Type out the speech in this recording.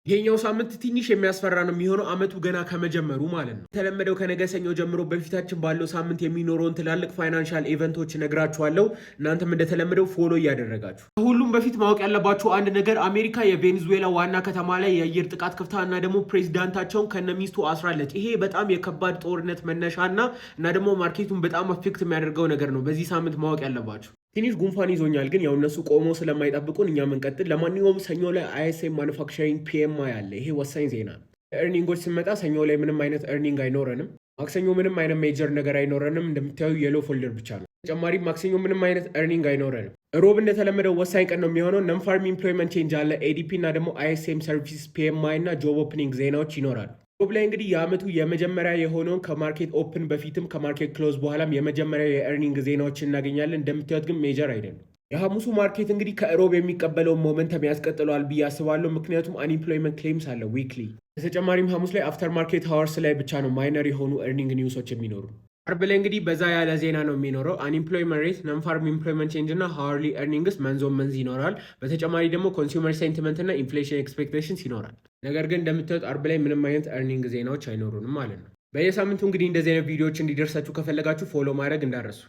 ይሄኛው ሳምንት ትንሽ የሚያስፈራ ነው የሚሆነው፣ አመቱ ገና ከመጀመሩ ማለት ነው። የተለመደው ከነገ ሰኞ ጀምሮ በፊታችን ባለው ሳምንት የሚኖረውን ትላልቅ financial event ኦች እነግራችኋለሁ። እናንተም እንደተለመደው follow እያደረጋችሁ። ከሁሉም በፊት ማወቅ ያለባችሁ አንድ ነገር፣ አሜሪካ የቬኔዙዌላ ዋና ከተማ ላይ የአየር ጥቃት ከፍታ እና ደግሞ ፕሬዚዳንታቸውን ከነሚስቱ አስራለች። ይሄ በጣም የከባድ ጦርነት መነሻና እና ደግሞ market ኡን በጣም affect የሚያደርገው ነገር ነው። በዚህ ሳምንት ማወቅ ያለባችሁ፣ ትንሽ ጉንፋን ይዞኛል፣ ግን ያው እነሱ ቆመው ስለማይጠብቁን እኛ ምንቀጥል። ለማንኛውም ሰኞ ላይ ISM manufacturing PMI አለ። ይሄ ወሳኝ ዜና ነው። Earning ኦች ስንመጣ ሰኞ ላይ ምንም አይነት earning አይኖረንም። ማክሰኞ ምንም አይነት major ነገር አይኖረንም። እንደምታዩ yellow folder ብቻ ነው። ተጨማሪም ማክሰኞ ምንም አይነት earning አይኖረንም። ሮብ እንደተለመደው ወሳኝ ቀን ነው የሚሆነው። Non-farm employment change አለ። ADP እና ደግሞ ISM services PMI እና job opening ዜናዎች ይኖራሉ። ሮብ ላይ እንግዲህ የአመቱ የመጀመሪያ የሆነውን ከ market open በፊትም ከ market close በኋላም የመጀመሪያ የ earning ዜናዎችን እናገኛለን። እንደምታዩት ግን major አይደሉም። የሐሙሱ market እንግዲህ ከሮብ የሚቀበለውን momentum ያስቀጥለዋል ብዬ አስባለሁ። ምክንያቱም unemployment claims አለ weekly። በተጨማሪም ሐሙስ ላይ after market hours ላይ ብቻ ነው minor የሆኑ earning news ኦች የሚኖሩ። አርብ ላይ እንግዲህ በዛ ያለ ዜና ነው የሚኖረው። Unemployment rate፣ non-farm employment change እና hourly earnings month on month ይኖራል። በተጨማሪ ደግሞ consumer sentiment እና inflation expectations ይኖራል። ነገር ግን እንደምታዩት አርብ ላይ ምንም አይነት earning ዜናዎች አይኖሩንም ማለት ነው። በየሳምንቱ እንግዲህ እንደዚህ አይነት ቪዲዮዎች እንዲደርሳችሁ ከፈለጋችሁ follow ማድረግ እንዳትረሱ።